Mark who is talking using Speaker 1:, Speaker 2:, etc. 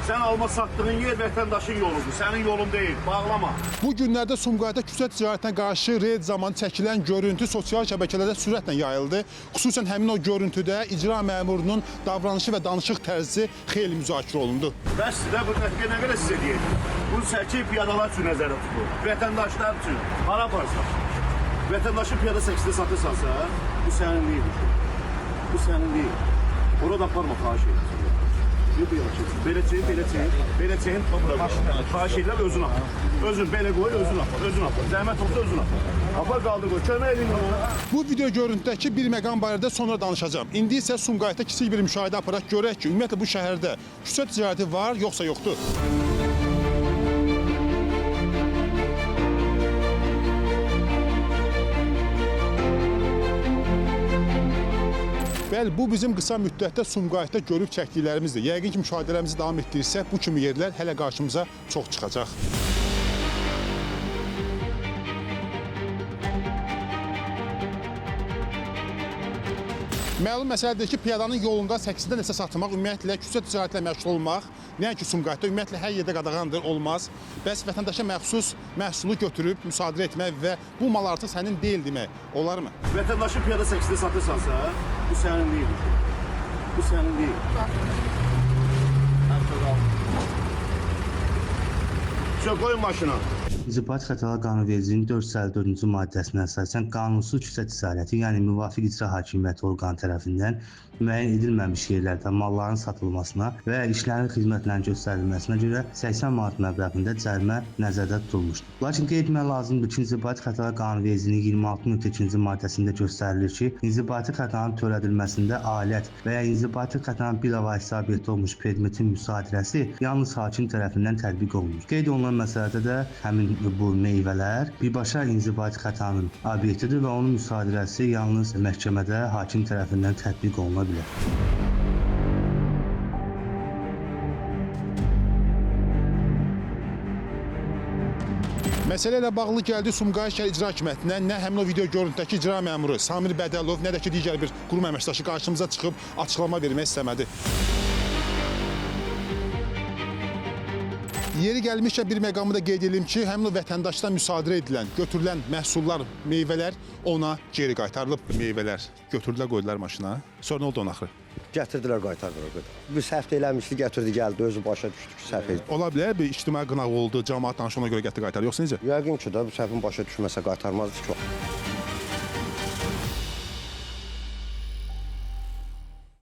Speaker 1: Sən alma satdığın yer vətəndaşın yoludur. Sənin yolun deyil. Bağlama.
Speaker 2: Bu günlərdə Sumqayıtda küçə ticarətinə qarşı reyd zamanı çəkilən görüntü sosial şəbəkələrdə sürətlə yayıldı. Xüsusən həmin o görüntüdə icra məmurunun davranışı və danışıq tərzi xeyli müzakirə olundu.
Speaker 1: Bəs də bu nə qədər sizə deyək. Bu səki piyadalar üçün nəzərdə tutulur. Vətəndaşlar üçün. Hara aparsan? Vətəndaşı piyada səkisində satırsansa, bu sənin deyil. Bu sənin deyil. Orada aparma, xahiş edirəm. Bir bu yana keç. Belə çeyin, belə çeyin, belə çeyin. Xahiş edirəm, özün apar. Özün belə qoy, özün apar, özün apar. Zəhmət olsa özün apar. Apar qaldır qoy. Kömək eləyin ona.
Speaker 2: Bu video görüntüdəki bir məqam barədə sonra danışacağam. İndi isə Sumqayıtda kiçik bir müşahidə aparaq görək ki, ümumiyyətlə bu şəhərdə küçə ticarəti var yoxsa yoxdur? Bəli, bu bizim qısa müddətdə Sumqayıtda görüb çəkdiklərimizdir. Yəqin ki, müşahidələrimizi davam etdirsək, bu kimi yerlər hələ qarşımıza çox çıxacaq. Məlum məsələdir ki, piyadanın yolunda səksində nəsə satmaq, ümumiyyətlə küçə ticarətlə məşğul olmaq, nəinki Sumqayıtda, ümumiyyətlə hər yerdə qadağandır, olmaz. Bəs vətəndaşa məxsus məhsulu götürüb müsadirə etmək və bu mal artıq sənin deyil demək olarmı?
Speaker 1: Vətəndaşı piyada səkisində satırsansa, bu sənin deyil. Bu sənin deyil. Söz qoyun maşına.
Speaker 3: İnzibati Xətalar Qanunvericiliyinin 454-cü maddəsinə əsasən qanunsuz küçə ticarəti, yəni müvafiq icra hakimiyyəti orqanı tərəfindən müəyyən edilməmiş yerlərdə malların satılmasına və ya işlərin xidmətlərin göstərilməsinə görə 80 manat məbləğində cərimə nəzərdə tutulmuşdur. Lakin qeyd etmək lazımdır ki, İnzibati Xətalar Qanunvericiliyinin 26.2-ci maddəsində göstərilir ki, inzibati xətanın törədilməsində alət və ya inzibati xətanın bilavasitə obyekti olmuş predmetin müsadirəsi yalnız hakim tərəfindən tətbiq olunur. Qeyd olunan məsələdə də həmin bu meyvələr birbaşa inzibati xətanın obyektidir və onun müsadirəsi yalnız məhkəmədə hakim tərəfindən tətbiq oluna bilər.
Speaker 2: Məsələ ilə bağlı gəldi Sumqayıt şəhər İcra Hakimiyyətinə. Nə həmin o video görüntüdəki icra məmuru Samir Bədəlov, nə də ki digər bir qurum əməkdaşı qarşımıza çıxıb açıqlama vermək istəmədi. Yeri gəlmişkən bir məqamı da qeyd edim ki, həmin o vətəndaşdan müsadirə edilən, götürülən məhsullar, meyvələr ona geri qaytarılıb. Meyvələr götürdülər, qoydular maşına. Sonra nə oldu onun axırı?
Speaker 4: Gətirdilər, qaytardılar. Bir səhv də eləmişdi, gətirdi, gəldi, özü başa düşdü ki, səhv etdi.
Speaker 2: Ola bilər bir ictimai qınaq oldu, camaat danışdı ona görə gətirdi qaytardı, yoxsa necə?
Speaker 4: Yəqin ki də bu səhvin başa düşməsə qaytarmazdı ki.